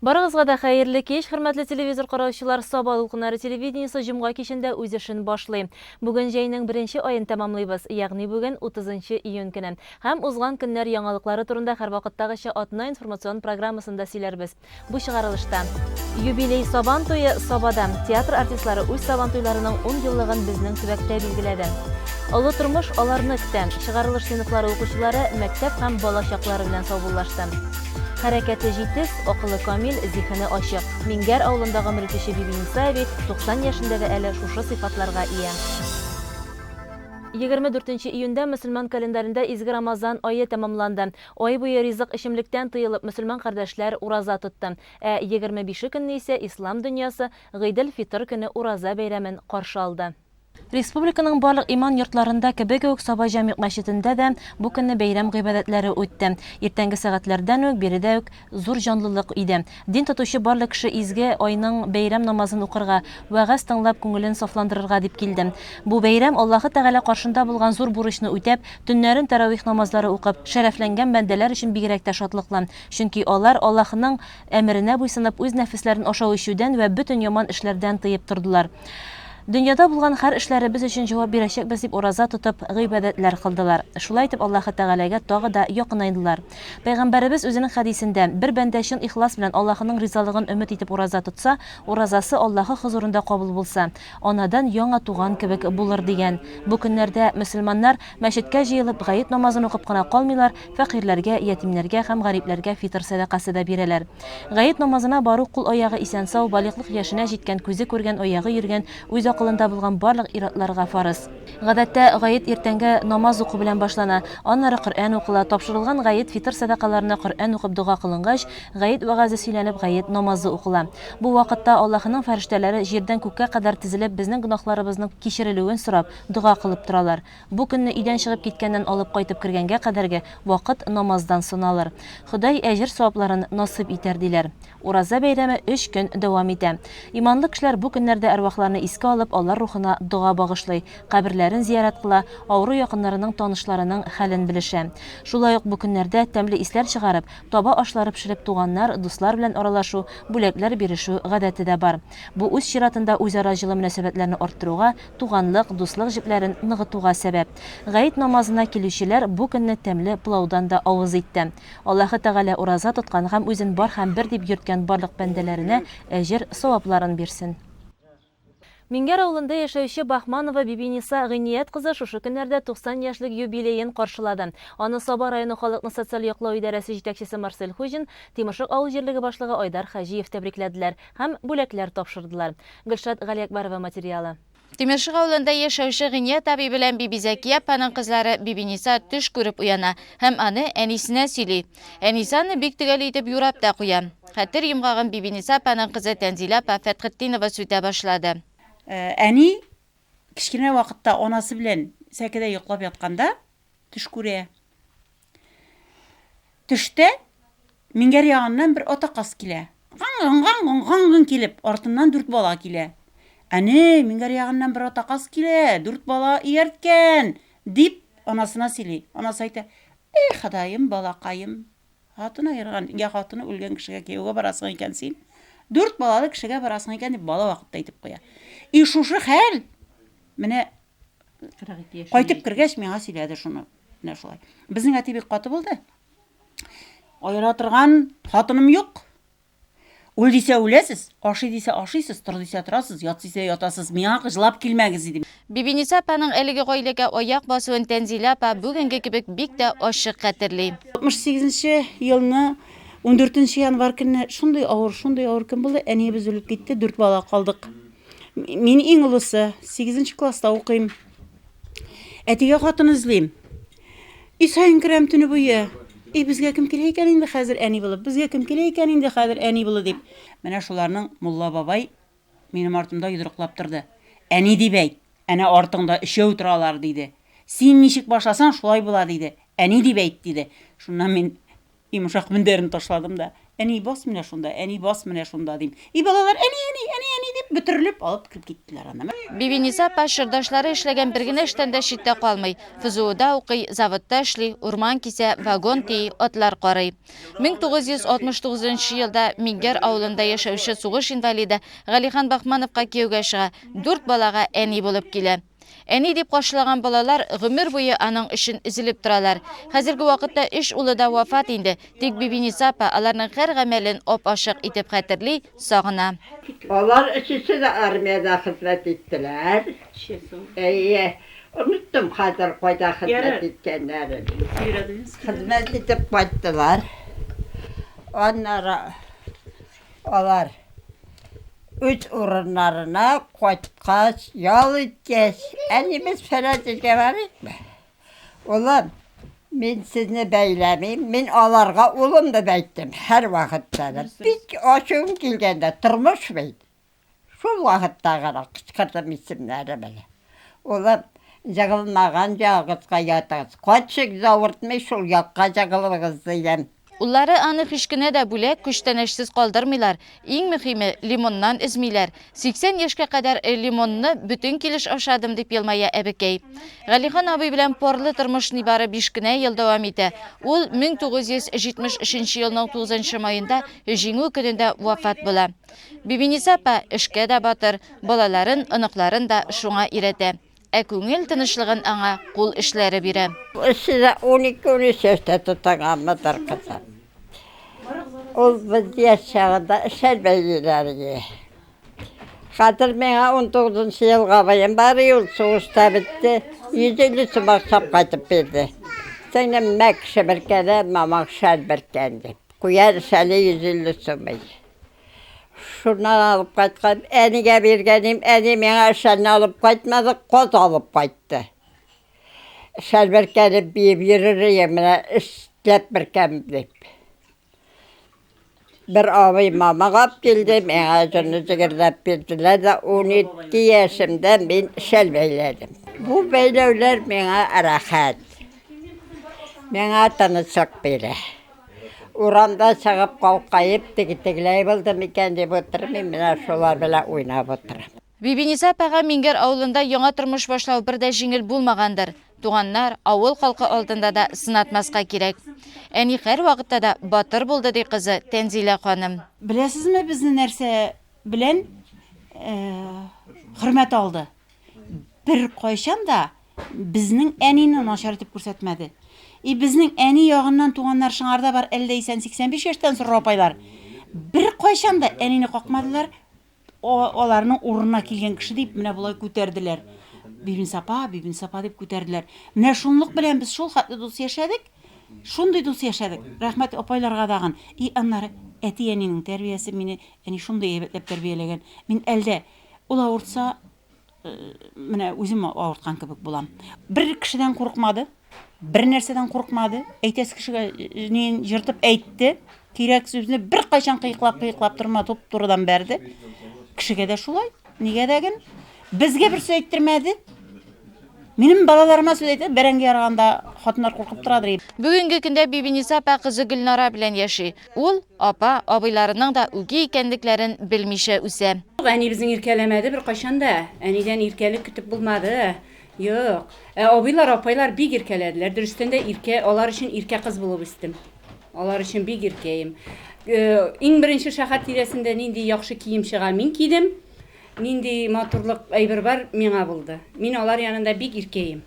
Барыгызга да хәерле кич, хөрмәтле телевизор караучылар. Саба дулкыннары телевидениесе җомга кичендә үз эшен башлый. Бүген җәйнең беренче аен тәмамлыйбыз, ягъни бүген 30 июнь көне. Һәм узган көннәр яңалыклары турында һәрвакыттагыча атна информацион программасында сөйләрбез. Бу чыгарылышта. Юбилей Сабан туе Сабада. Театр артистлары үз Сабантуйларының ун еллыгын безнең төбәктә билгеләде. Олы тормыш аларны көтә. Чыгарылыш сыйныфлары укучылары мәктәп һәм бала чаклары белән саубуллашты. Хәрәкәте җитез, акылы камил, зиһене ачык. Миңгәр авылында гомер итүче Бибиниса әби 90 яшендә дә әле шушы сыйфатларга ия. 24 нче июньдә мөселман календарендә изге Рамазан ае тәмамланды. Ай буе ризык-эчемлектән тыелып, мөселман кардәшләр ураза тотты. Ә 25 көнне исә ислам дөньясы Гыйдел-фитыр көне ураза бәйрәмен каршы алды. Республиканың барлык иман йортларында кебек үк Саба Җәмигъ мәчетендә дә бу көнне бәйрәм гыйбадәтләре үтте. Иртәнге сәгатьләрдән үк биредә үк зур җанлылык иде. Дин тотучы барлык кеше изге айның бәйрәм намазын укырга, вәгазь тыңлап күңелен сафландырырга дип килде. Бу бәйрәм Аллаһы Тәгалә каршында булган зур бурычны үтәп, төннәрен тәравих намазлары укып, шәрәфләнгән бәндәләр өчен бигрәк тә шатлыклы. Чөнки алар Аллаһының әмеренә буйсынып, үз нәфесләрен ашау-эчүдән вә бөтен яман эшләрдән тыеп тордылар. Дөньяда булган һәр эшләребез өчен җавап бирәчәкбез дип ураза тотып, гыйбадәтләр кылдылар. Шулай итеп Аллаһы Тәгаләгә тагы да якынайдылар. Пәйгамбәребез үзенең хәдисендә, Бер бәндә чын ихлас белән Аллаһының ризалыгын өмет итеп ураза тотса, уразасы Аллаһы хозурында кабул булса, анадан яңа туган кебек булыр, дигән. Бу көннәрдә мөселманнар, мәчеткә җыелып, гает намазын укып кына калмыйлар, фәкыйрьләргә, ятимнәргә һәм гарипләргә фитыр сәдакасы да бирәләр. Гает намазына бару кул-аягы исән-сау, балигълык яшенә җиткән, күзе күргән, аягы йөргән, үз акылында булган барлык ир-атларга фарыз. Гадәттә, гает иртәнге намаз уку белән башлана, аннары Коръән укыла, тапшырылган гает фитыр сәдакаларына Коръән укып дога кылынгач, гает вәгазе сөйләнеп гает намазы укыла. Бу вакытта Аллаһының фәрештәләре җирдән күккә кадәр тезелеп безнең гөнаһларыбызның кичерелүен сорап, дога кылып торалар. Бу көнне өйдән чыгып киткәннән алып кайтып кергәнгә кадәрге вакыт намаздан саналыр. Ходай әҗер-савапларын насыйп итәр, диләр. Ураза бәйрәме өч көн дәвам итә. Иманлы кешеләр бу көннәрдә әрвахларны искә алып, алар рухына дога багышлый, каберләрен зиярәт кыла, авыру якыннарының, танышларының хәлен белешә. Шулай ук бу көннәрдә тәмле исләр чыгарып, таба ашлары пешереп туганнар, дуслар белән аралашу, бүләкләр бирешү гадәте дә бар. Бу үз чиратында үзара җылы мөнәсәбәтләрне арттыруга, туганлык, дуслык җепләрен ныгытуга сәбәп. Гает намазына килүчеләр бу көнне тәмле пылаудан да авыз итте. Аллаһы Тәгалә ураза тоткан һәм үзен бар һәм бер дип йөрткән барлык бәндәләренә әҗер, савапларын бирсен. Миңгәр авылында яшәүче Баһманова Бибиниса Гыйният кызы шушы көннәрдә 90 яшьлек юбилеен каршылады. Аны Саба районы халыкны социаль яклау идарәсе җитәкчесе Марсель Хуҗин, Тимершык авыл җирлеге башлыгы Айдар Хаҗиев тәбрикләделәр һәм бүләкләр тапшырдылар. Гөлшат Галиәкбәрова материалы. Тимершык авылында яшәүче Гыйният абый белән Бибизәкия апаның кызлары Бибиниса төш күреп уяна һәм аны әнисенә сөйли. Әнисе аны бик төгәл итеп юрап та куя. Хәтер йомгагын Бибиниса апаның кызы Тәнзилә апа Фәтхетдинова сүтә башлады. Әни кечкенә вакытта анасы белән сәкедә йоклап ятканда төш күрә. Төштә Миңгәр ягыннан бер ата каз килә. Гың-гың-гың-гың-гың килеп, артыннан дүрт бала килә. Әни, Миңгәр ягыннан бер ата каз килә, дүрт бала иярткән, дип, анасына сөйли. Анасы әйтә, Эй, Ходаем, балакаем, хатын аерган, я хатыны үлгән кешегә кияүгә барасың икән син, дүрт балалы кешегә барасың икән, дип бала вакытта әйтеп куя. И шушы хәл менә кайтып кергәч миңа сөйләде шуны. Менә шулай. Безнең әти бик каты булды. Аера торган хатыным юк. Үл дисә үләсез, ашый дисә ашыйсыз, тор дисә торасыз, ят дисә ятасыз. Миңа җылап килмәгез, дидем. Бибиниса апаның әлеге гаиләгә аяк басуын Тәнзилә апа бүгенге кебек бик тә ачык хәтерли. 68 нче елны 14 нче январь көнне шундый авыр, шундый авыр көн булды. Әниебез үлеп китте, дүрт бала калдык. Мин иң олысы, сигезенче класста укыйм. Әтигә хатын эзлим. Өй саен керәм төне буе. И, безгә кем килә икән инде хәзер әни булып? Безгә кем килә икән инде хәзер әни булып дип. Менә шуларның мулла бабай минем артымда йодрыклап торды. Әни дип әйт, әнә артыңда өчәү торалар, диде. Син ничек башласаң, шулай була, диде. Әни дип әйт, диде. Шуннан мин йомшак мендәрен ташладым да, әни, бас менә шунда, әни, бас менә шунда, дим. И балалар, әни, әни, әни, әни дип. Бөтерелеп алып кереп киттеләр анда. Бибиниса апа чордашлары эшләгән бер генә эштән дә читтә калмый. ФЗУда укый, заводта эшли, урман кисә, вагон төйи, атлар карый. 1969 нчы елда Миңгәр авылында яшәүче сугыш инвалиды Галихан Бахмановка кияүгә чыга, дүрт балага әни булып килә. Әни дип каршылаган балалар гомер буе аның өчен өзелеп торалар. Хәзерге вакытта өч улы да вафат инде, тик Бибиниса апа аларның һәр гамәлен ап-ачык итеп хәтерли, сагына. Алар өчесе дә армиядә хезмәт иттеләр. Әйе, оныттым хәзер кайда хезмәт иткәннәрен. Хезмәт итеп кайттылар. Аннары алар үз урыннарына кайткач, ял иткәч, әни без фәлән җиргә барыйкмы? Улым, мин сезне бәйләмим, мин аларга улым дип әйттем һәрвакытта да. Бик ачуым килгәндә, тормыш бит. Шул вакытта гына кычкырдым исемнәре белән. Улым, җыгылмаган ягыгызга ятыгыз. Кайчык авыртмый, шул якка җыгылыгыз, дигән. Уллары аны һич кенә дә бүләк, күчтәнәчсез калдырмыйлар. Иң мөһиме, лимоннан өзмиләр. 80 яшькә кадәр лимонны бөтен килеш ашадым, дип елмая әбекәй. Галихан абый белән парлы тормыш нибары биш кенә ел дәвам итә. Ул 1973 елның тугызынчы маенда Җиңү көнендә вафат була. Бибиниса апа эшкә дә батыр, балаларын, оныкларын да шуңа өйрәтә. Ә күңел тынычлыгын аңа кул эшләре бирә. Эшче дә унике-унөч яшьтә тотынганмыдыр, кызым. Ул без яшь чагында эшләр бәйлиләр иде. Хәзер миңа унтугызынчы ел габыем бар и, ул сугышта бетте, 150 сум акча кайтып бирде. Сеңлем, мә кеше бөркәнә, мамаң шәл бөркән дип. Куяр шәле 150 сум иде. Шуннан алып кайткан, әнигә биргән идем, әни миңа шәлне алып кайтмады, каз алып кайтты. Шәл бөркәнеп биеп йөрер идем, менә эшләп бөркәм дип. Бер абый мамык алып килде, миңа җонны җегерләп бирделәр дә, 12 яшемдә мин шәл бәйләдем. Бу бәйләүләр миңа рәхәт. Миңа тынычлык бирә. Урамда чыгып калкаеп, теге тегеләй булды микән дип утырмыйм, менә шулар белән уйнап утырам. Бибиниса апага Миңгәр авылында яңа тормыш башлау бер дә җиңел булмагандыр. Туганнар, авыл халкы алдында да сынатмаска кирәк. Әни һәрвакытта да батыр булды, ди кызы Тәнзилә ханым. Беләсезме, безне нәрсә белән хөрмәт алды? Беркайчан да безнең әнине начар итеп күрсәтмәде. И безнең әни ягыннан туганнар Шыңарда бар, әле дә исән 85 яшьтән сорыр апайлар. Беркайчан да әнине какмадылар, аларның урынына килгән кеше дип менә болай күтәрделәр. Бибинса апа, Бибинса апа дип күтәрделәр. Менә шунлык белән без шул хәтле дус яшәдек. Шундый дус яшәдек. Рәхмәт апайларга тагын. И аннары әти-әнинең тәрбиясе мине әни шундый әйбәтләп тәрбияләгән. Мин әле дә ул авыртса, менә үзем авырткан кебек булам. Бер кешедән курыкмады, бер нәрсәдән курыкмады. Әйтәсе кешегә ни җыртып әйтте. Кирәк сүзне беркайчан кыеклап-кыеклап тормады, туп-турыдан бәрде. Кешегә дә шулай. Нигә дәген? Безгә бер сүз әйттермәде. Минем балаларыма сүз әйтә, бәрәңге ярганда хатыннар куркып торадыр. Бүгенге көндә Бибиниса апа кызы Гөлнара белән яши. Ул, апа, абыйларының да үги икәнлекләрен белмичә үсә. Юк, әни безнең иркәләмәде беркайчан да. Әнидән иркәлек көтеп булмады. Юк. Ә абыйлар, апайлар бик иркәләделәр. Дөрестән дә иркә, алар өчен иркә кыз булып үстем. Алар өчен бик иркәем. Иң беренче шәһәр тирәсендә нинди яхшы кием чыга, мин кидем. Нинди матурлык әйбер бар, миңа булды. Мин алар янында бик иркәем.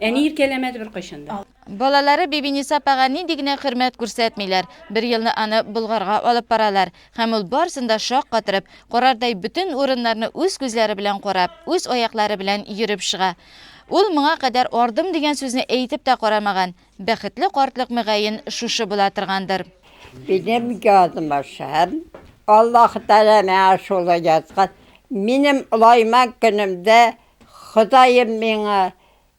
Әни иркәләмәде беркайчан да. Балалары Бибиниса апага нинди генә хөрмәт күрсәтмиләр. Бер елны аны Болгарга алып баралар. Һәм ул барысын да шаккатырып, карардай бөтен урыннарны үз күзләре белән карап, үз аяклары белән йөреп чыга. Ул моңа кадәр ардым дигән сүзне әйтеп тә карамаган. Бәхетле картлык мөгаен шушы була торгандыр. Минем язмышым, Аллаһы Тәгалә миңа шулай язган. Минем олайман көнемдә Ходаем миңа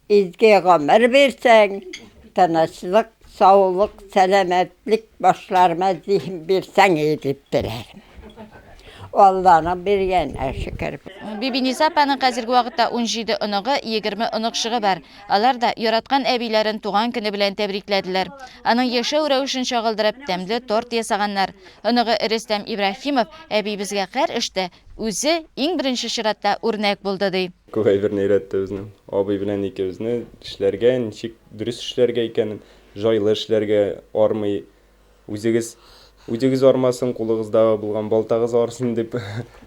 изге гомер бирсәң, тынычлык, саулык, сәламәтлек, башларыма зиһен бирсәң иде дип теләдем. Алланың биргәненә шөкер. Бибиниса апаның хәзерге вакытта 17 оныгы, 20 оныкчыгы бар. Алар да яраткан әбиләрен туган көне белән тәбрикләделәр. Аның яшәү рәвешен чагылдырып, тәмле торт ясаганнар. Оныгы Рөстәм Ибраһимов әбиебезгә һәр эштә үзе иң беренче чиратта үрнәк булды, ди. Күп әйберне өйрәтте безнең абый белән икебезне эшләргә, ничек дөрес эшләргә икәнен, җайлы эшләргә, армый Үзегез үзегез армасын, кулыгыздагы булган балтагыз арсын дип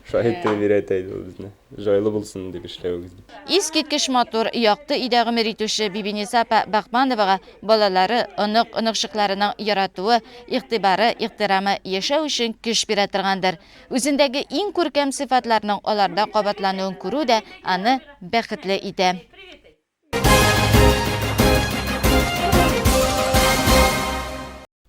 шулай итеп өйрәтә иде ул безне. Җайлы булсын дип эшләвегез дип. Искиткеч матур, якты өйдә гомер итүче Бибиниса апа Бахмановага балалары, онык, оныкчыкларының яратуы, игътибары, ихтирамы яшәү өчен көч бирә торгандыр. Үзендәге иң күркәм сыйфатларның аларда кабатлануын күрү дә аны бәхетле итә.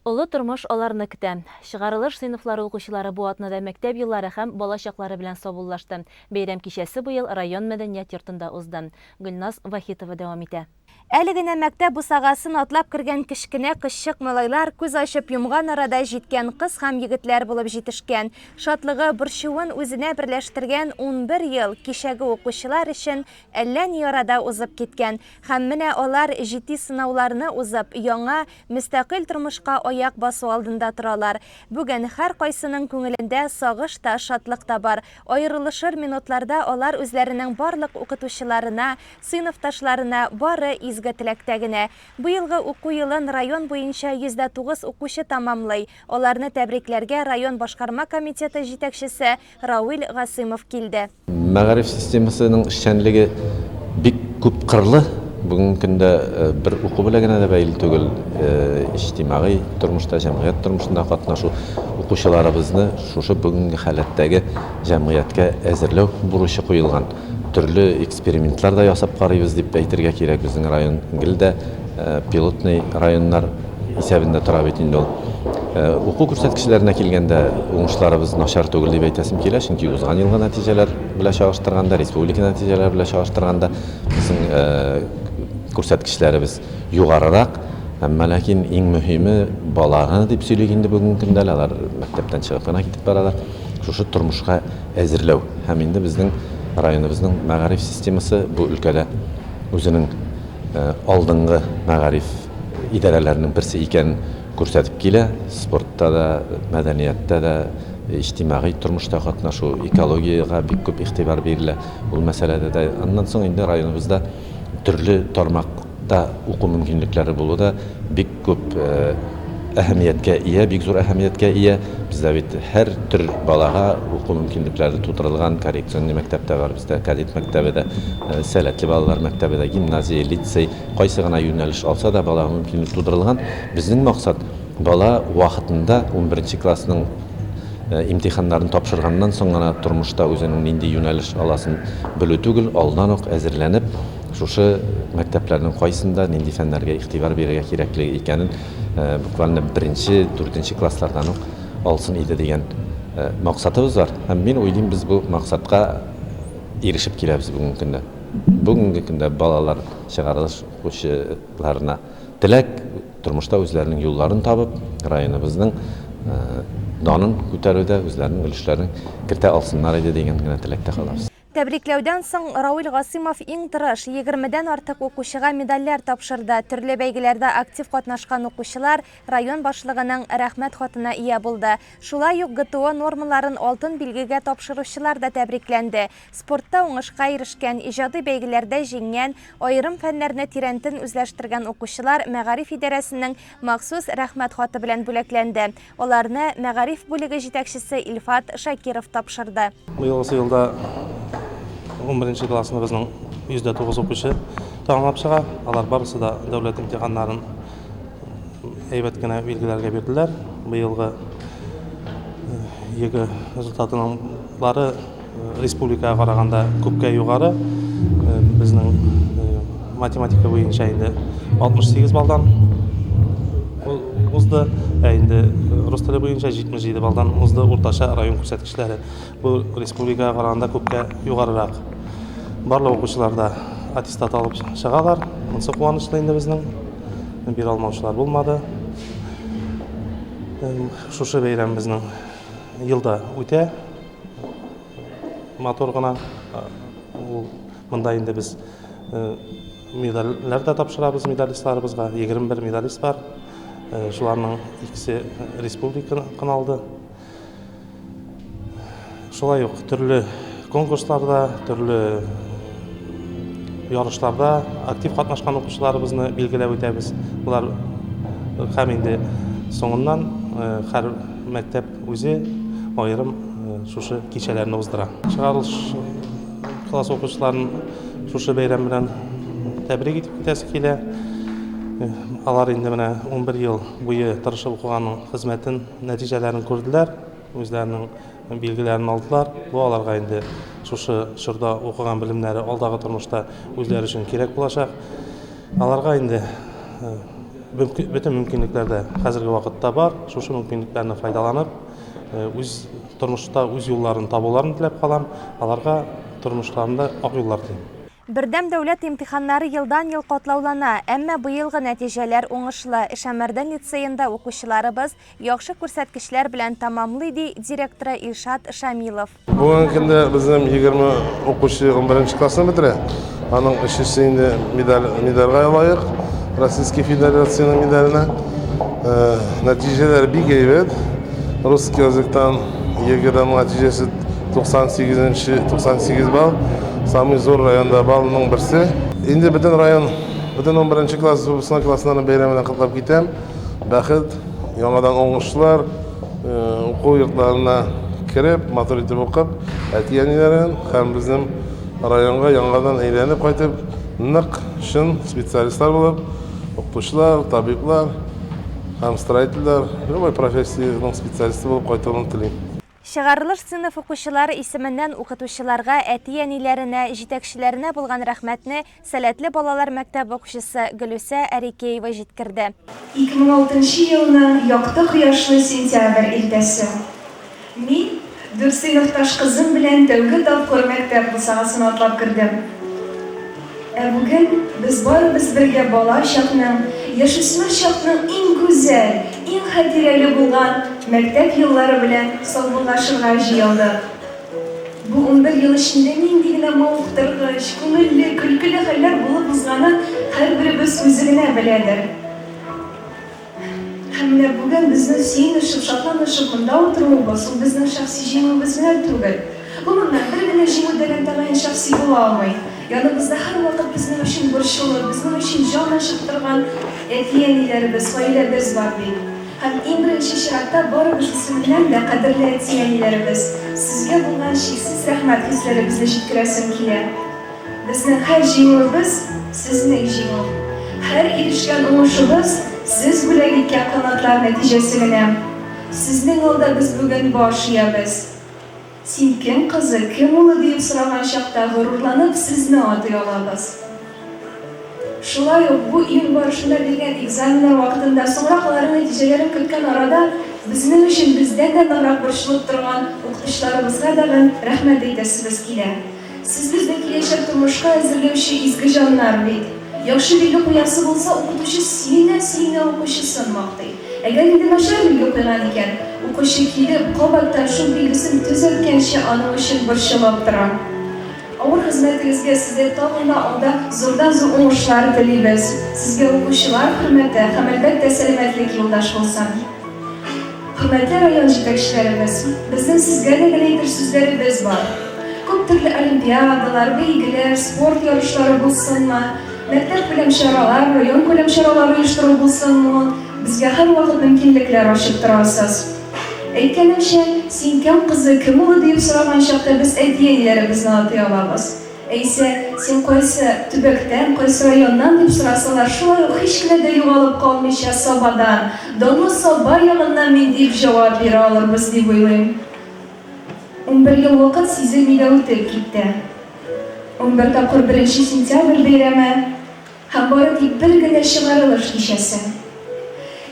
Олы тормыш аларны көтә. Чыгарылыш сыйныфлары укучылары бу атнада мәктәп еллары һәм бала чаклары белән саубуллашты. Бәйрәм кичәсе быел район мәдәният йортында узды. Гөлназ Вахитова дәвам итә. Әле генә мәктәп бусагасын атлап кергән кечкенә кызчык малайлар күз ачып йомган арада җиткән кыз һәм егетләр булып җитешкән. Шатлыгы, борчуын үзенә берләштергән 11 ел кичәге укучылар өчен әллә ни арада узып киткән. Һәм менә алар җитди сынауларны узып, яңа, мөстәкыйль тормышка аяк басу алдында торалар. Бүген һәркайсының күңелендә сагыш та, шатлык та бар. Аерылышыр минутларда алар үзләренең барлык укытучыларына, сыйныфташларына бары изге теләктә генә. Быелгы уку елын район буенча 109 укучы тәмамлый. Аларны тәбрикләргә район башкарма комитеты җитәкчесе Равил Гасыймов килде. Мәгариф системасының эшчәнлеге бик күпкырлы. Бүгенге көндә бер уку белән генә дә бәйле түгел, иҗтимагый тормышта, җәмгыять тормышында катнашу, укучыларыбызны шушы бүгенге халәттәге җәмгыятькә әзерләү бурычы куелган. Төрле экспериментлар да ясап карыйбыз дип әйтергә кирәк, безнең район гел дә пилотный районнар исәбендә тора бит инде ул. Уку күрсәткечләренә килгәндә, уңышларыбыз начар түгел дип әйтәсем килә, чөнки узган елгы нәтиҗәләр белән чагыштырганда, республика нәтиҗәләре белән чагыштырганда безнең күрсәткечләребез югарырак. Әмма ләкин иң мөһиме баланы дип сөйлик инде бүгенге көндә әле алар мәктәптән чыгып кына китеп баралар. Шушы тормышка әзерләү һәм инде безнең районыбызның мәгариф системасы бу өлкәдә үзенең алдынгы мәгариф идарәләренең берсе икәнен күрсәтеп килә. Спортта да, мәдәнияттә дә, иҗтимагый тормышта катнашу, экологиягә бик күп игътибар бирелә ул мәсьәләдә дә. Аннан соң инде районыбызда төрле тармакта уку мөмкинлекләре булу да бик күп әһәмияткә ия, бик зур әһәмияткә ия. Бездә бит һәр төр балага уку мөмкинлекләре тудырылган, коррекционный мәктәп тә бар бездә, кадет мәктәбе дә, сәләтле балалар мәктәбе дә, гимназия, лицей, кайсы гына юнәлеш алса да балага мөмкинлек тудырылган. Безнең максат, бала вакытында унберенче классның имтиханнарын тапшырганнан соң гына тормышта үзенең нинди юнәлеш аласын белү түгел, алдан ук әзерләнеп, шушы мәктәпләрнең кайсында нинди фәннәргә игътибар бирергә кирәклеге икәнен буквально беренче, дүртенче класслардан ук алсын иде дигән максатыбыз бар. Һәм мин уйлыйм, без бу максатка ирешеп киләбез бүгенге көндә. Бүгенге көндә балалар чыгарылыш укучыларына теләк, тормышта үзләренең юлларын табып, районыбызның данын күтәрүдә үзләренең өлешләрен кертә алсыннар иде дигән генә теләктә калабыз. Тәбрикләүдән соң Рауил Гасыймов иң тырыш, егермедән артык укучыга медальләр тапшырды. Төрле бәйгеләрдә актив катнашкан укучылар район башлыгының Рәхмәт хатына ия булды. Шулай ук ГТО нормаларын алтын билгегә тапшыручылар да тәбрикләнде. Спортта уңышка ирешкән, иҗади бәйгеләрдә җиңгән, аерым фәннәрне тирәнтен үзләштергән укучылар мәгариф идарәсенең махсус Рәхмәт хаты белән бүләкләнде. Аларны мәгариф бүлеге җитәкчесе Илфат Шакиров тапшырды. Быелгысы елда унберенче классны безнең 109 укучы тәмамлап чыга. Алар барысы да дәүләт имтиханнарын әйбәт кенә билгеләргә бирделәр. Быелгы ЕГЭ результатының бары республикага караганда күпкә югары. Безнең математика буенча инде 68 баллдан узды, ә инде рус теле буенча 77 баллдан узды уртача район күрсәткечләре. Бу республикага караганда күпкә югарырак. Барлык укучылар да аттестат алып чыгалар. Монысы куанычлы инде безнең. Бирә алмаучылар булмады. Шушы бәйрәм безнең елда үтә. матур гына. Ул монда инде без медальләр дә тапшырабыз медалистларыбызга. 21 медалист бар. Шуларның икесе республиканыкын алды. Шулай ук төрле конкурсларда, төрле ярышларда актив катнашкан укучыларыбызны билгеләп үтәбез. Болар һәм инде соңыннан һәр мәктәп үзе аерым шушы кичәләрне уздыра. Чыгарылыш класс укучыларын шушы бәйрәм белән тәбрик итеп китәсе килә. Алар инде менә 11 ел буе тырышып укыганның хезмәтен, нәтиҗәләрен күрделәр, үзләренең билгеләрен алдылар. Бу аларга инде шушы чорда укыган белемнәре алдагы тормышта үзләре өчен кирәк булачак. Аларга инде бөтен мөмкинлекләр дә хәзерге вакытта бар. Шушы мөмкинлекләрне файдаланып, үз тормышта үз юлларын табуларын теләп калам. Аларга тормышларында ак юллар телим. Бердәм дәүләт имтиханнары елдан-ел катлаулана, әмма быелгы нәтиҗәләр уңышлы. Шәмәрдән лицеенда укучыларыбыз яхшы күрсәткечләр белән тәмамлый, ди директоры Илшат Шамилов. Бүгенге көндә безнең 20 укучы 11 классны бетерә. Аның өчесе инде медаль, медальгә лаек, Российский Федерациянең медаленә. Э, нәтиҗәләр бик әйбәт. Русский языктан ЕГЭдан нәтиҗәсе 98 98 балл. Самый зур районда баллның берсе. Инде бөтен район, бөтен 11 класс выпускной классларны бәйрәм белән котлап китәм. Бәхет, яңадан уңышлар, уку йортларына кереп, матур итеп укып, әти-әниләрен һәм безнең районга яңадан әйләнеп кайтып, нык, чын специалистлар булып, укытучылар, табиблар һәм строительләр, любой профессиянең специалисты булып кайтуын телим. Чыгарылыш сыйныф укучылары исеменнән укытучыларга, әти-әниләренә, җитәкчеләренә булган рәхмәтне Сәләтле балалар мәктәбе укучысы Гөлүсә Әрикеева җиткерде. 2006 нчы елның якты кояшлы сентябрь иртәсе. Мин дүрт сыйныфташ кызым белән тәүге тапкыр мәктәп бусагасын атлап кердем. Ә бүген без барыбыз бергә бала чакның, яшүсмер чакның иң гүзәл, иң хатирәле булган мәктәп еллары белән саубуллашырга җыелдык. Бу 11 ел эчендә нинди генә мавыктыргыч, күңелле, көлкеле хәлләр булып узганын һәрберебез үзе генә беләдер. Һәм менә бүген безнең сөенешеп, шатланышып монда утыруыбыз, ул безнең шәхси җиңүебез генә түгел. Гомумән, бер генә җиңү дә тәгаен шәхси була алмый. Яныбызда һәрвакыт безнең өчен борчылып, безнең өчен җан ачып торган әти-әниләребез, гаиләбез бар бит. Һәм иң беренче чиратта барыбыз исеменнән дә, кадерле әти-әниләребез, сезгә булган чиксез рәхмәт хисләребезне җиткерәсем килә. Безнең һәр җиңүебез, сезнең җиңү. Һәр ирешкән уңышыбыз, сез бүләк иткән канатлар нәтиҗәсе генә. Сезнең алда без бүген баш иябез. Син кем кызы, кем улы диеп сораган чакта горурланып сезне атый алабыз. Шулай ук бу июнь барышында биргән экзаменнар вакытында, соңрак аларның нәтиҗәләрен көткән арада безнең өчен бездән дә ныграк борчылып торган укытучыларыбызга тагын рәхмәт әйтәсебез килә. Сез безне киләчәк тормышка әзерләүче изге җаннар бит. Яхшы билге куясы булса, укытучы сөенә-сөенә укучысын мактый. Әгәр инде начар билге куйган икән, укучы килеп, кабаттан шул билгесен төзәткәнче аның өчен борчылып тора. Авыр хезмәтегезгә сезгә тагын да алда зурдан-зур уңышлар телибез. Сезгә укучылар хөрмәте һәм, әлбәттә, сәламәтлек юлдаш булсын. Хөрмәтле район җитәкчеләребез, безнең сезгә дә гел әйтер сүзләребез бар. Күп төрле олимпиадалар, бәйгеләр, спорт ярышлары булсынмы, мәктәпкүләм чаралар, районкүләм чаралар оештыру булсынмы ул, безгә һәрвакыт мөмкинлекләр ачып торасыз. Әйткәнемчә, син кем кызы, кем улы диеп сораган чакта без әти-әниләребезне атый алабыз. Әйсә, син кайсы төбәктән, кайсы районнан дип сорасалар, шулай ук һич кенә дә югалып калмыйча, Сабадан, данлы Саба ягыннан мин дип җавап бирә алырбыз дип уйлыйм. 11 ел вакыт сизелми дә үтеп китте. 11 тапкыр беренче сентябрь бәйрәме. Һәм бары тик бер генә чыгарылыш кичәсе.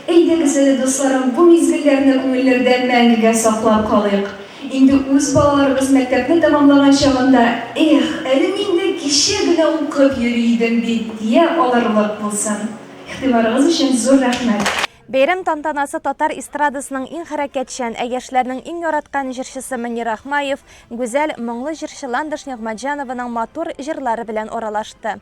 Әйдәгез әле, дусларым, бу мизгелләрне күңелләрдә мәңгегә саклап калыйк. Инде үз балаларыбыз мәктәпне тәмамлаган чагында, Эх, әле мин дә кичә генә укып йөри идем бит, дия алырлык булсын. Игътибарыгыз өчен зур рәхмәт. Бәйрәм тантанасы татар эстрадасының иң хәрәкәтчән, ә яшьләрнең иң яраткан җырчысы Мөнир Ахмаев, гүзәл, моңлы җырчы Ландыш Нигъмәтҗанованың матур җырлары белән аралашты.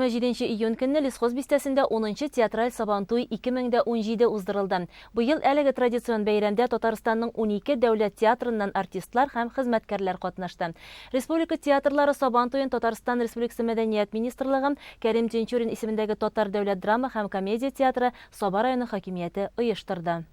27 июнь көнне Лесхоз бистәсендә унынчы театраль Сабантуй 2017 уздырылды. Быел әлеге традицион бәйрәмдә Татарстанның 12 дәүләт театрыннан артистлар һәм хезмәткәрләр катнашты. Республика театрлары Сабан туен Татарстан Республикасы Мәдәният министрлыгы, Кәрим Тинчурин исемендәге Татар дәүләт драма һәм комедия театры, Саба районы хакимияте оештырды.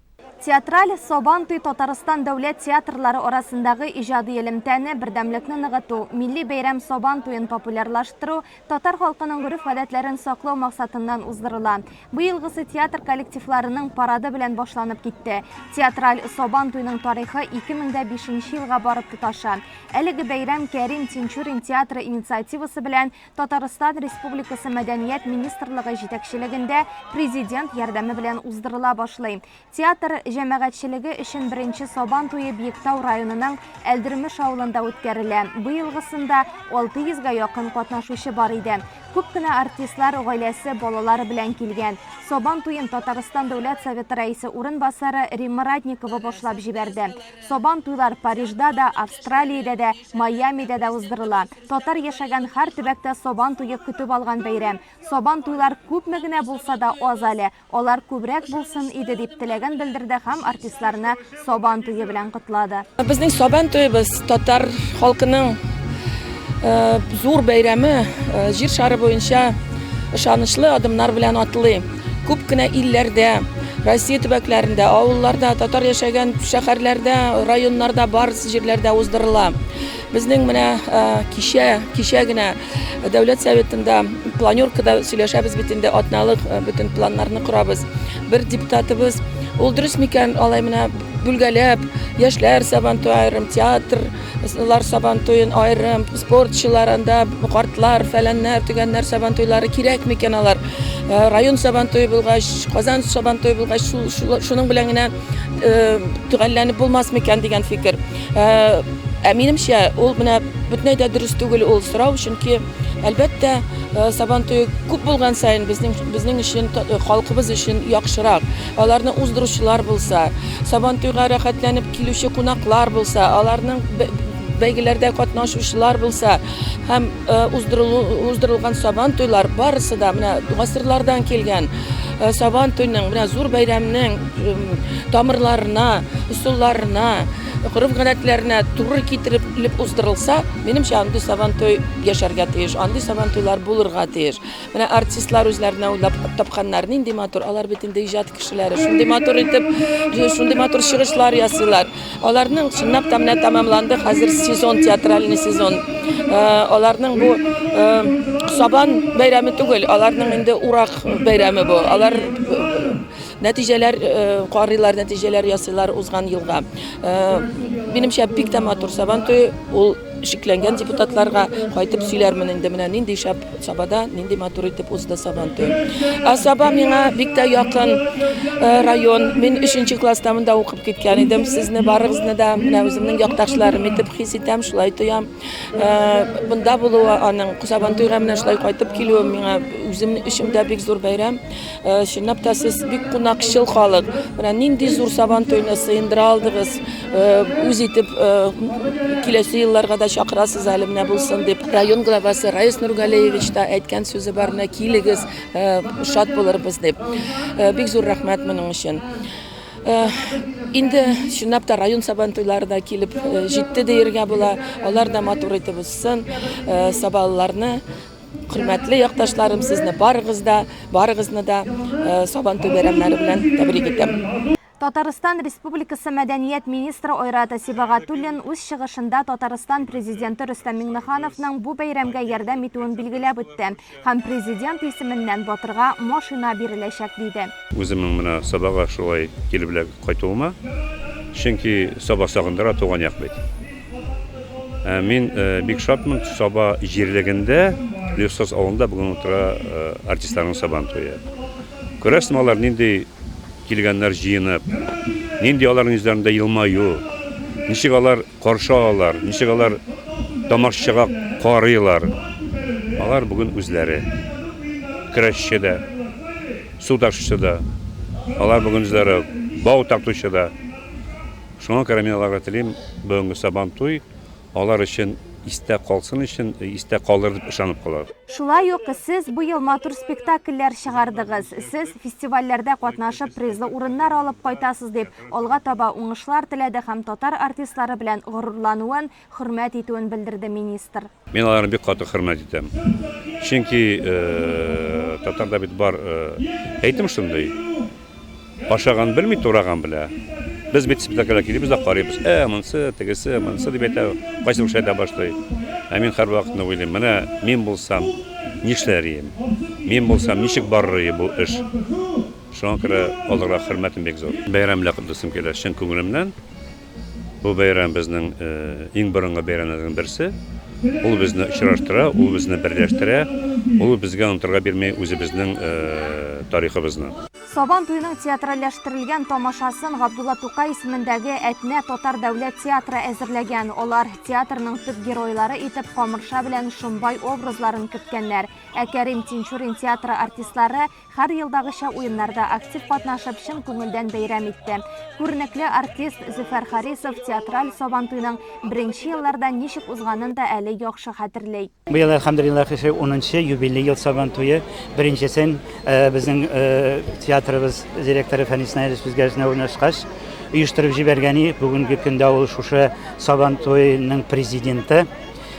Театраль Сабан туй Татарстан дәүләт театрлары арасындагы иҗади элемтәне, бердәмлекне ныгыту, милли бәйрәм Сабан туен популярлаштыру, татар халкының гореф-гадәтләрен саклау максатыннан уздырыла. Быелгысы театр коллективларының парады белән башланып китте. Театраль Сабан туйның тарихы 2005 нче елга барып тоташа. Әлеге бәйрәм Кәрим Тинчурин театры инициативасы белән Татарстан Республикасы Мәдәният министрлыгы җитәкчелегендә Президент ярдәме белән уздырыла башлый. Театр җәмәгатьчелеге өчен беренче Сабан туе Биектау районының Әлдермеш авылында үткәрелә. Быелгысында 600 гә якын катнашучы бар иде. Күп кенә артистлар гаиләсе, балалары белән килгән. Сабан туен Татарстан Дәүләт Советы Рәисе урынбасары Римма Ратникова башлап җибәрде. Сабан туйлар Парижда да, Австралиядә дә, Майамида да уздырыла. Татар яшәгән һәр төбәктә Сабан туе көтеп алган бәйрәм. Сабан туйлар күпме генә булса да аз әле. Алар күбрәк булсын иде, дип теләген белдерде һәм артистларны Сабан туе белән котлады. Безнең Сабан туебыз татар халкының зур бәйрәме, җир шары буенча ышанычлы адымнар белән атлый. Күп кенә илләрдә, Россия төбәкләрендә, авылларда, татар яшәгән шәһәрләрдә, районнарда, бар җирләрдә уздырыла. Безнең менә кичә, кичә генә Дәүләт Советында планеркада сөйләшәбез бит инде, атналык бөтен планнарны корабыз. Бер депутатыбыз, ул дөрес микән, алай менә бүлгәләп, яшьләр Сабантуй аерым, театр Лар сабантуен аерым, спортчылар анда, картлар, фәләннәр, төгәннәр сабантуйлары кирәк микән алар? Э, район сабантуе булгач, Казан сабантуе булгач, шул, шул, шуның белән генә э, төгәлләнеп булмас микән дигән фикер. Э, ә минемчә, ул менә бөтенләй дә дөрес түгел ул сорау, чөнки әлбәттә, э, сабантуе күп булган саен безнең безнең өчен э, халкыбыз өчен яхшырак. Аларны уздыручылар булса, Сабантуйга рәхәтләнеп килүче кунаклар булса, аларның бәйгеләрдә катнашучылар булса һәм э, уздырылган Сабан туйлар барысы да менә гасырлардан килгән э, Сабан туйның менә зур бәйрәмнең тамырларына, ысулларына, гореф-гадәтләренә туры китереп уздырылса, минемчә, андый Сабан туй яшәргә тиеш, андый Сабан туйлар булырга тиеш. Менә артистлар үзләренә уйлап тапканнар, нинди матур, алар бит инде иҗат кешеләре, шундый матур итеп, шундый матур чыгышлар ясыйлар. Аларның чынлап та менә тәмамланды хәзер сезон, театральный сезон. Э, аларның бу э, Сабан бәйрәме түгел, аларның инде урак бәйрәме бу. Алар э, нәтиҗәләр карыйлар, нәтиҗәләр ясыйлар узган елга. Минемчә, бик тә матур Сабан туе, ул шикләнгән депутатларга кайтып сөйләрмен инде менә нинди шәп Сабада нинди матур итеп узды Сабантуй. Ә Саба миңа бик тә якын э, район. Мин өченче класста монда укып киткән идем. Сезне барыгызны да менә үземнең якташларым итеп хис итәм, шулай тоям. Э, монда булуы аның Сабантуйга менә шулай кайтып килүе миңа үзем өчен дә бик зур бәйрәм. Э, чынлап та сез бик кунакчыл халык. Менә нинди зур Сабантуйны сыендыра алдыгыз. Э, үз итеп э, киләсе елларга да чакырасыз әле менә булсын дип. Район главасы Раис Нургалиевич та әйткән сүзе бар, менә килегез, шат булырбыз дип. Бик зур рәхмәт моның өчен. Инде чынлап та район Сабантуйлары да килеп җитте диергә була. Алар да матур итеп узсын. Сабалыларны, хөрмәтле якташларым, сезне барыгыз да, барыгызны да Сабантуй бәйрәмнәре белән тәбрик итәм. Татарстан Республикасы мәдәният министры Айрат Сибагатуллин үз чыгышында Татарстан Президенты Рөстәм Миңнехановның бу бәйрәмгә ярдәм итүен билгеләп үтте һәм Президент исеменнән батырга машина биреләчәк, диде. Үземнең менә Сабага шулай килеп эләгеп кайтуыма, чөнки Саба сагындыра, туган як бит. Ә мин бик шатмын, Саба җирлегендә, Лесхоз авылында бүген утыра артистларның Сабан туе. Күрәсеңме, алар нинди Килгәннәр җыенып, нинди аларның йөзләрендә елмаю, ничек алар каршы алалар, ничек алар тамашачыга карыйлар. Алар бүген үзләре. Көрәшче дә, су ташучы да, алар бүген үзләре бау тартучы да. Шуңа күрә мин аларга телим, бүгенге Сабантуй Алар өчен истә калсын өчен, истә калыр дип ышанып калабыз. Шулай ук сез быел матур спектакльләр чыгардыгыз, сез фестивальләрдә катнашып призлы урыннар алып кайтасыз, дип алга таба уңышлар теләде һәм татар артистлары белән горурлануын, хөрмәт итүен белдерде министр. Мин аларны бик каты хөрмәт итәм. Чөнки татарда бит бар әйтем шундый, Ашаган белми, тураган белә. Без бит спектакльгә килибез дә карыйбыз. Ә, монсы, тегесе, монсы дип әйтә, кайсы бер әйтә башлый. Ә мин һәрвакытны уйлыйм, менә мин булсам, нишләр идем? Мин булсам, ничек барыр иде бу эш? Шуңа күрә аларга хөрмәтем бик зур. Бәйрәм белән котлыйсым килә чын күңелемнән. Бу бәйрәм безнең иң борынгы бәйрәмнәрнең берсе. Ул безне очраштыра, ул безне берләштерә, ул безгә онытырга бирми үзебезнең тарихыбызны. Сабан туеның театральләштерелгән тамашасын Габдулла Тукай исемендәге Әтнә татар дәүләт театры әзерләгән. Алар театрның төп геройлары итеп Камырша белән Шомбай образларын керткәннәр. Ә Кәрим Тинчурин театры артистлары Һәр елдагыча уеннарда актив катнашып, чын күңелдән бәйрәм итте. Күренекле артист Зөфәр Харисов театраль Сабантуйның беренче елларда ничек узганын да әле яхшы хәтерли. Быел, әлхәмдүлилләһ, шушы унынчы юбилей ел Сабантуе. Беренчесен безнең театрыбыз директоры Фәнис Наилевич безгә эшенә урнашкач оештырып җибәргән и. Бүгенге көндә ул шушы Сабантуйның президенты.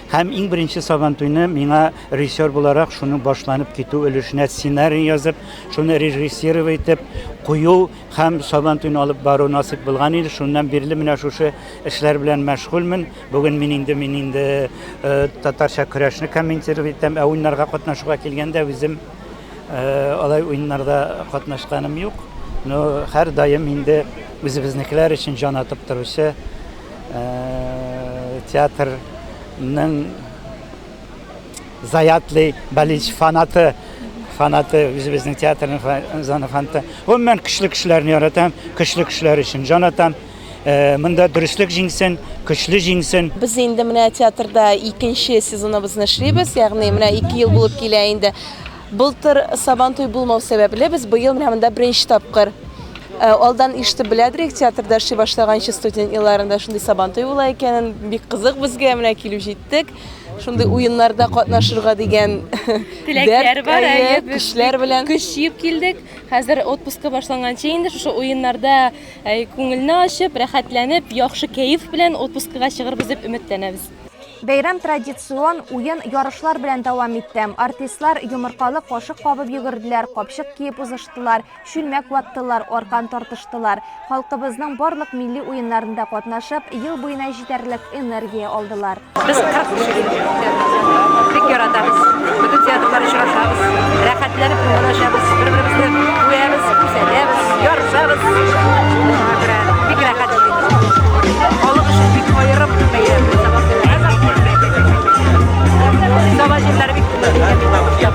Һәм иң беренче Сабантуйны миңа режиссер буларак шуның башланып китү өлешенә сценарий язып, шуны режиссировать итеп кую һәм Сабантуйны алып бару насыйп булган иде. Шуннан бирле менә шушы эшләр белән мәшгульмен. Бүген мин инде мин инде э, татарча көрәшне комментировать итәм. Ә уеннарга катнашуга килгәндә үзем э, алай уеннарда катнашканым юк. Но һәрдаим инде үзебезнекеләр өчен җан атып торучы э, театрның заядлый болельщик фанаты фанаты үзебезнең театрның зона фанаты. Гомумән көчле кешеләрне яратам, көчле кешеләр өчен җан атам. Э, монда дөреслек җиңсен, көчле җиңсен. Без инде менә театрда икенче сезоныбызны эшлибез, ягъни менә ике ел булып килә инде. Былтыр Сабантуй булмау сәбәпле, без быел менә монда беренче тапкыр. Э, алдан ишетеп беләдер театрда эшли башлаганчы студент елларында шундый Сабантуй була икәнен. Бик кызык безгә, менә килеп җиттек. Шундый уеннарда катнашырга дигән теләкләр бар, әйе, көчләр белән. Көч җыеп килдек. Хәзер отпуска башланганчы инде шушы уеннарда күңелне ачып, рәхәтләнеп, яхшы кәеф белән отпускага чыгырбыз дип өметләнәбез. Бәйрәм традицион уен ярышлар белән дәвам итте. Артистлар йомыркалы кашык кабып йөгерделәр, капчык киеп узыштылар, чүлмәк ваттылар, аркан тартыштылар. Халкыбызның барлык милли уеннарында катнашып, ел буена җитәрлек энергия алдылар. Без 40 кеше килдек театрга. Бик яратабыз. Бөтен театрлар очрашабыз. Рәхәтләнеп күңел ачабыз. Бер-беребезне күрәбез, күзәтәбез, ярышабыз. Шуңа күрә бик рәхәт Халык өчен бик аерым бәйрәм. Саба җирләре бик күңелле икән.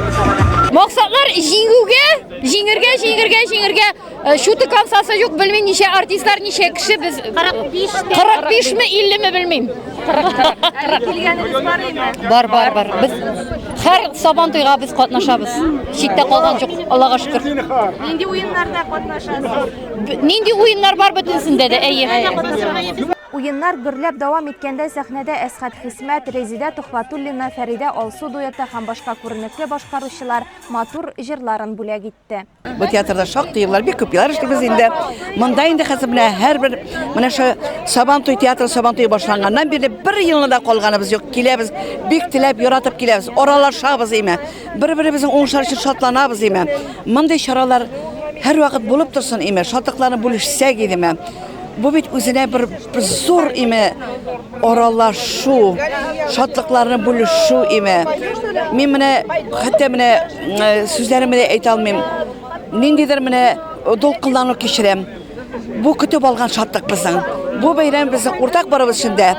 Максатлар җиңүгә, җиңергә, җиңергә, җиңергә. Э, Шуты консасы юк, белмим ничә артистлар, ничә кеше без. 45 45 ме, 50 ме белмим. 40. Килгәнегез бар име? Бар, бар, бар. Без һәр Сабантуйга без катнашабыз. Читтә калган юк, Аллага шөкер. Нинди уеннарда катнашасыз? Нинди уеннар бар бөтенесендә дә, әйе. Уеннар гөрләп дәвам иткәндә сәхнәдә Әсхәт Хисмәт, Резидә Төхвәтуллина, Фәридә Алсу дуэты һәм башка күренекле башкаручылар матур җырларын бүләк итте. Бу театрда шактый еллар, бик күп еллар эшлибез инде. Монда инде хәзер менә һәрбер менә шу Сабантуй театры Сабантуй башланганнан бирле бер елны да калганыбыз юк. Киләбез, бик теләп, яратып киләбез, аралашабыз име. Бер-беребезнең уңышлары өчен шатланабыз име. Мондый чаралар һәрвакыт булып торсын име, шатлыкларны бүлешсәк идеме. Бу бит үзенә бер зур име аралашу, шатлыкларны бүлешү име. Мин менә хәтта менә э, сүзләремне дә әйтә алмыйм. Ниндидер менә дулкынлану кичерәм. Бу көтеп алган шатлык безнең. Бу бәйрәм безнең уртак барыбыз өчен дә.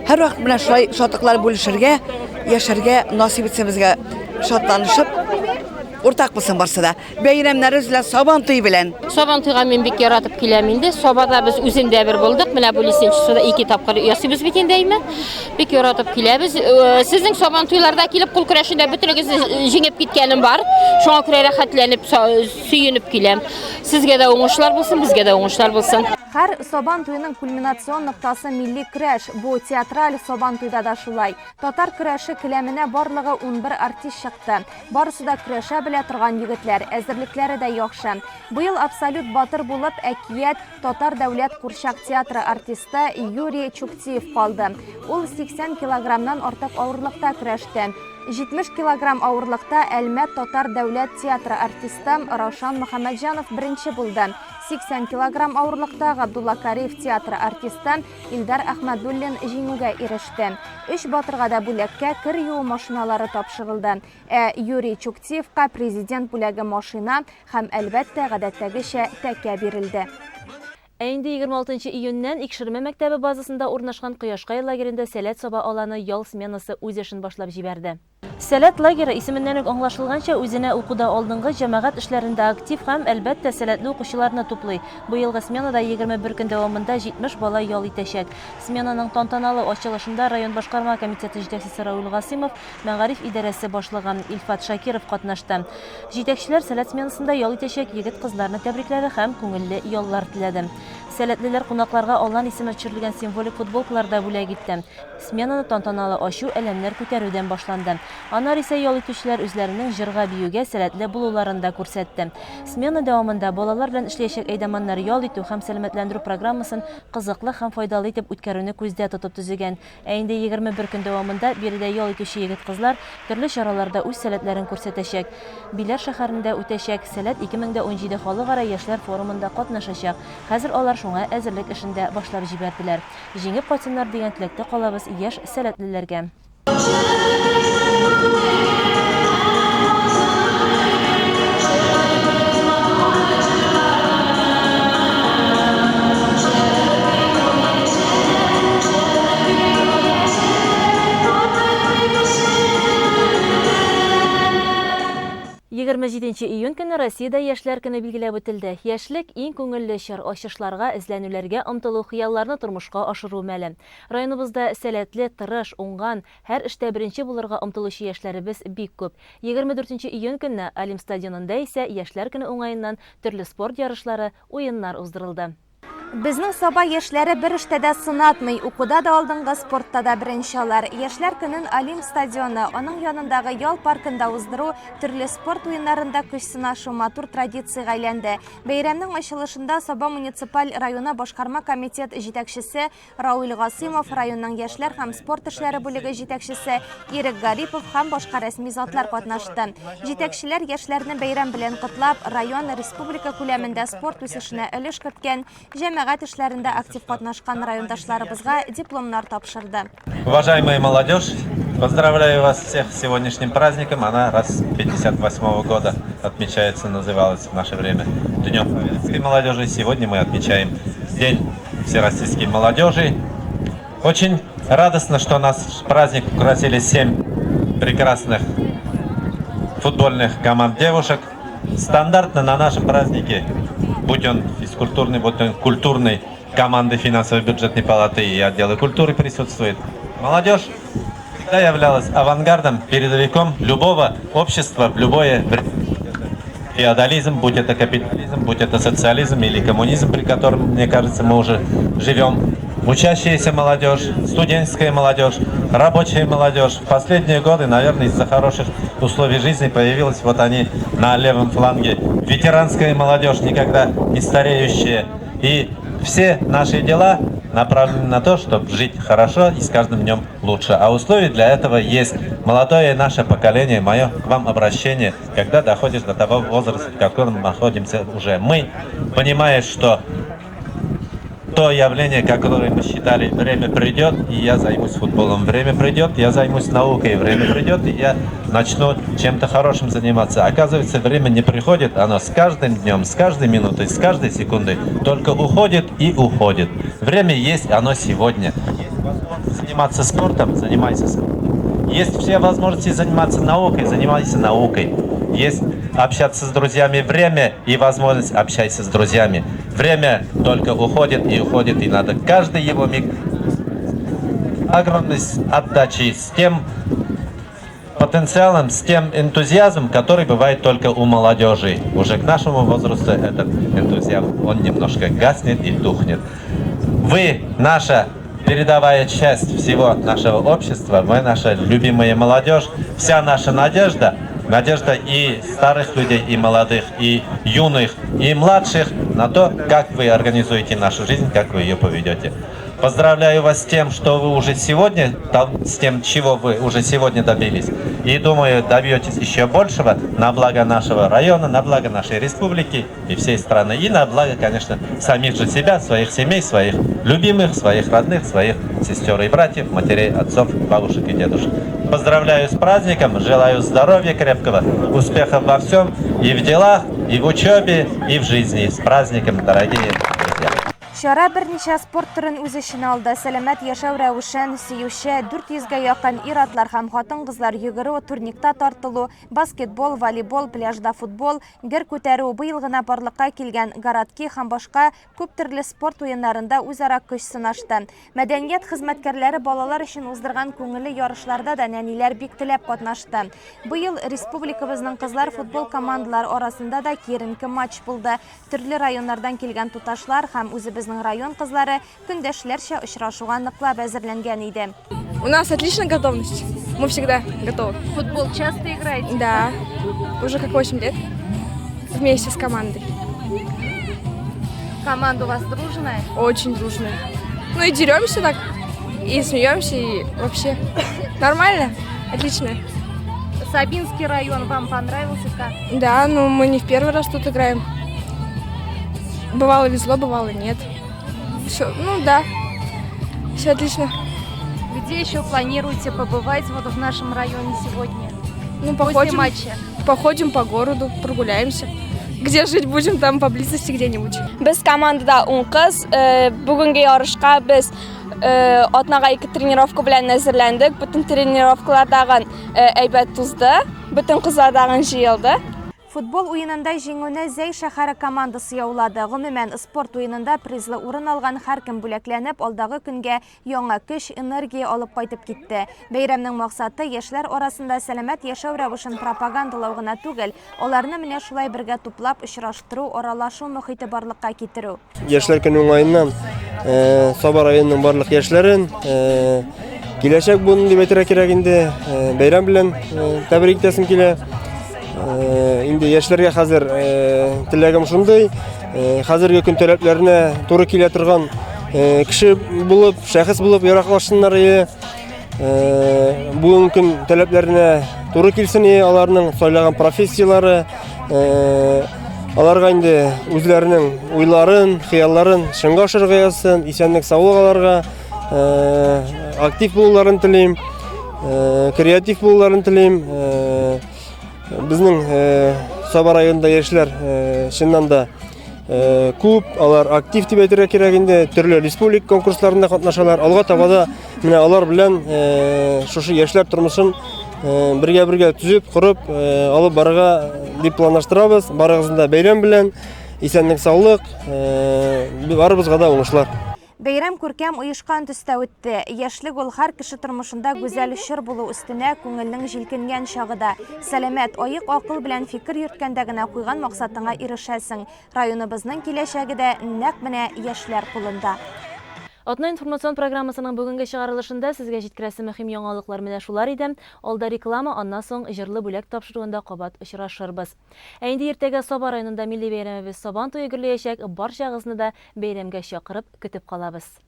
Һәрвакыт менә шулай шатлыклар бүлешергә, яшәргә насыйп итсен безгә шатланышып, уртак булсын барсы да. Бәйрәмнәребез белән, Сабан туе белән! Сабантуйга мин бик яратып киләм инде. Сабада без үзендә бер булдык. Менә бу лесничествода ике тапкыр ясыйбыз бит инде, әйме. Бик яратып киләбез. Э, сезнең Сабантуйларда килеп кул көрәшендә бөтенегезне җиңеп киткәнем бар. Шуңа күрә рәхәтләнеп, сөенеп киләм. Сезгә дә уңышлар булсын, безгә дә уңышлар булсын. Һәр Сабан туеның кульминацион ноктасы милли көрәш. Бу театраль Сабантуйда да шулай. Татар көрәше келәменә барлыгы 11 артист чыкты. Барысы да көрәшә белә торган егетләр, әзерлекләре дә яхшы. Быел абсолют батыр булып Әкият татар дәүләт курчак театры артисты Юрий Чуктиев калды. Ул 80 килограммнан артык авырлыкта көрәште. 70 килограмм авырлыкта Әлмәт татар дәүләт театры артисты Раушан Мөхәммәтҗанов беренче булды. 80 килограмм авырлыкта Габдулла Кариев театры артисты Илдар Әхмәдуллин җиңүгә иреште. Өч батырга да бүләккә кер юу машиналары тапшырылды. Ә Юрий Чуктиевка президент бүләге машина һәм, әлбәттә, гадәттәгечә тәкә бирелде. Ә инде 26 июньнән Икшермә мәктәбе базасында урнашкан Кояшкай лагеренда Сәләт Саба аланы ял сменасы үз эшен башлап җибәрде. Сәләт лагеры, исеменнән үк аңлашылганча, үзенә укуда алдынгы, җәмәгать эшләрендә актив һәм, әлбәттә, сәләтле укучыларны туплый. Быелгы сменада 21 көн дәвамында 70 бала ял итәчәк. Сменаның тантаналы ачылышында район башкарма комитеты җитәкчесе Рауил Гасыймов, мәгариф идарәсе башлыгы Илфат Шакиров катнашты. Җитәкчеләр Сәләт сменасында ял итәчәк егет-кызларны тәбрикләде һәм күңелле яллар теләде. Сәләтлеләр кунакларга Алан исеме төшерелгән символик футболкалар да бүләк итте. Сменаны тантаналы ачу әләмнәр күтәрүдән башланды. Аннары исә ял итүчеләр үзләренең җырга-биюгә сәләтле булуларын да күрсәтте. Смена дәвамында балалар белән эшләячәк әйдаманнар ял итү һәм сәламәтләндерү программасын кызыклы һәм файдалы итеп үткәрүне күздә тотып төзегән. Ә инде 21 көн дәвамында биредә ял итүче егет-кызлар төрле чараларда үз сәләтләрен күрсәтәчәк. Биләр шәһәрендә үтәчәк Сәләт 2017 халыкара яшьләр форумында катнашачак. Хәзер алар шуңа әзерлек эшен дә башлап җибәрделәр. Җиңеп кайтсыннар дигән теләктә калабыз яшь сәләтлеләргә. 27 июнь көнне Россиядә Яшьләр көне билгеләп үтелде. Яшьлек, иң күңелле чор, ачышларга, эзләнүләргә омтылу, хыялларны тормышка ашыру мәле. Районыбызда сәләтле, тырыш, уңган, һәр эштә беренче булырга омтылучы яшьләребез бик күп. 24 июнь көнне Олимп стадионында исә Яшьләр көне уңаеннан төрле спорт ярышлары, уеннар уздырылды. Безнең Саба яшьләре бер эштә дә сынатмый, укуда да алдынгы, спортта да беренче алар. Яшьләр көнен Олимп стадионы, аның янындагы ял паркында уздыру, төрле спорт уеннарында көч сынашу матур традициягә әйләнде. Бәйрәмнең ачылышында Саба муниципаль районы башкарма комитет җитәкчесе Рауил Гасыймов, районның яшьләр һәм спорт эшләре бүлеге җитәкчесе Ирек Гарипов һәм башка рәсми затлар катнашты. Җитәкчеләр яшьләрне бәйрәм белән котлап, район, республика күләмендә спорт үсешенә өлеш керткән, җәмәгать эшләрендә актив катнашкан райондашларыбызга дипломнар тапшырды. Уважаемая молодежь, поздравляю вас всех с сегодняшним праздником. Она раз 58 года отмечается, называлась в наше время Днем советской молодежи. Сегодня мы отмечаем День всероссийской молодежи. Очень радостно, что наш праздник украсили 7 прекрасных футбольных команд девушек. Стандартно на нашем празднике, будь он физкультурный, будь он культурный, команды финансово-бюджетной палаты и отдела культуры присутствует. Молодежь всегда являлась авангардом, передовиком любого общества в любое время. Феодализм, будь это капитализм, будь это социализм или коммунизм, при котором, мне кажется, мы уже живем. Учащаяся молодежь, студенческая молодежь, рабочая молодежь. В последние годы, наверное, из-за хороших условий жизни появилась вот они на левом фланге. Ветеранская молодежь, никогда не стареющая. И все наши дела направлены на то, чтобы жить хорошо и с каждым днем лучше. А условия для этого есть. Молодое наше поколение, мое к вам обращение, когда доходишь до того возраста, в котором находимся уже мы, понимаешь, что то явление, которое мы считали, время придет, и я займусь футболом. Время придет, я займусь наукой. Время придет, и я начну чем-то хорошим заниматься. Оказывается, время не приходит, оно с каждым днем, с каждой минутой, с каждой секундой только уходит и уходит. Время есть, оно сегодня. Есть возможность заниматься спортом, занимайся спортом. Есть все возможности заниматься наукой, занимайся наукой. Есть общаться с друзьями время и возможность общайся с друзьями. Время только уходит и уходит, и надо каждый его миг огромной отдачей с тем потенциалом, с тем энтузиазмом, который бывает только у молодежи. Уже к нашему возрасту этот энтузиазм, он немножко гаснет и тухнет. Вы наша передовая часть всего нашего общества, вы наша любимая молодежь, вся наша надежда, надежда и старых людей, и молодых, и юных, и младших на то, как вы организуете нашу жизнь, как вы ее поведете. Поздравляю вас с тем, что вы уже сегодня, с тем, чего вы уже сегодня добились. И думаю, добьетесь еще большего на благо нашего района, на благо нашей республики и всей страны. И на благо, конечно, самих же себя, своих семей, своих любимых, своих родных, своих сестер и братьев, матерей, отцов, бабушек и дедушек. Поздравляю с праздником, желаю здоровья крепкого, успехов во всем, и в делах, и в учебе, и в жизни. С праздником, дорогие друзья! Чара берничә спорт төрен үз эченә алды. Сәламәт яшәү рәвешен сөюче 400 гә якын ир-атлар һәм хатын-кызлар йөгерү, турникта тартылу, баскетбол, волейбол, пляжда футбол, гер күтәрү, быел гына барлыкка килгән городки һәм башка күп төрле спорт уеннарында үзара көч сынашты. Мәдәният хезмәткәрләре балалар өчен уздырган күңелле ярышларда да нәниләр бик теләп катнашты. Быел республикабызның кызлар футбол командалары арасында да киеренке матч булды. Төрле районнардан килгән туташлар һәм үзебезнең район кызлары көндәшләрчә очрашуга ныклап әзерләнгән иде. У нас отличная готовность. Мы всегда готовы. Футбол часто играете? Да. Уже как 8 лет. Вместе с командой. Команда у вас дружная? Очень дружная. Ну и деремся так, и смеемся, и вообще нормально, отлично. Сабинский район вам понравился как? Да, ну мы не в первый раз тут играем. Бывало везло, бывало нет. Все, ну да, все отлично. Где еще планируете побывать вот в нашем районе сегодня? Ну, После походим, матча. походим по городу, прогуляемся. Где жить будем, там поблизости где-нибудь. Без командада ун кыз. Э, Бүгенге ярышка без э, атнага ике тренировка белән әзерләндек. Бөтен тренировкалар дагын э, әйбәт узды. Бөтен кызлар дагын җыелды. Футбол уенында җиңүне Зәй шәһәре командасы яулады. Гомумән, спорт уенында призлы урын алган һәркем бүләкләнеп, алдагы көнгә яңа көч, энергия алып кайтып китте. Бәйрәмнең максаты, яшьләр арасында сәламәт яшәү рәвешен пропагандалау гына түгел, аларны менә шулай бергә туплап, очраштыру, аралашу мохите барлыкка китерү. Яшьләр көне уңаеннан Саба районының барлык яшьләрен киләчәк буын дип әйтергә кирәк инде бәйрәм белән тәбрик итәсем килә. Инде яшьләргә хәзер теләгем шундый, хәзерге көн таләпләренә туры килә торган кеше булып, шәхес булып яраклашсыннар иде. Бүгенге көн таләпләренә туры килсен иде аларның сайлаган профессияләре. Аларга инде үзләренең уйларын, хыялларын чынга ашырырга язсын, исәнлек, саулык аларга, актив булуларын телим, креатив булуларын телим. Безнең Саба районында яшьләр чыннан да күп, алар актив дип әйтергә кирәк инде, төрле республика конкурсларында катнашалар. Алга таба да менә алар белән шушы яшьләр тормышын бергә-бергә төзеп, корып, алып барырга дип планлаштырабыз. Барыгызны да бәйрәм белән, исәнлек, саулык, барыбызга да уңышлар. Бәйрәм күркәм оешкан төстә үтте. Яшьлек ул һәр кеше тормышында гүзәл чор булу өстенә күңелнең җилкенгән чагы да. Сәламәт, аек акыл белән фикер йөрткәндә генә куйган максатыңа ирешәсең. Районыбызның киләчәге дә нәкъ менә яшьләр кулында. Атна информацион программасының бүгенге чыгарылышында сезгә җиткерәсе мөһим яңалыклар менә шулар иде. Алда реклама, аннан соң җырлы бүләк тапшыруында кабат очрашырбыз. Ә инде иртәгә Саба районында милли бәйрәмебез Сабан туе гөрләячәк, барчагызны да бәйрәмгә чакырып, көтеп калабыз.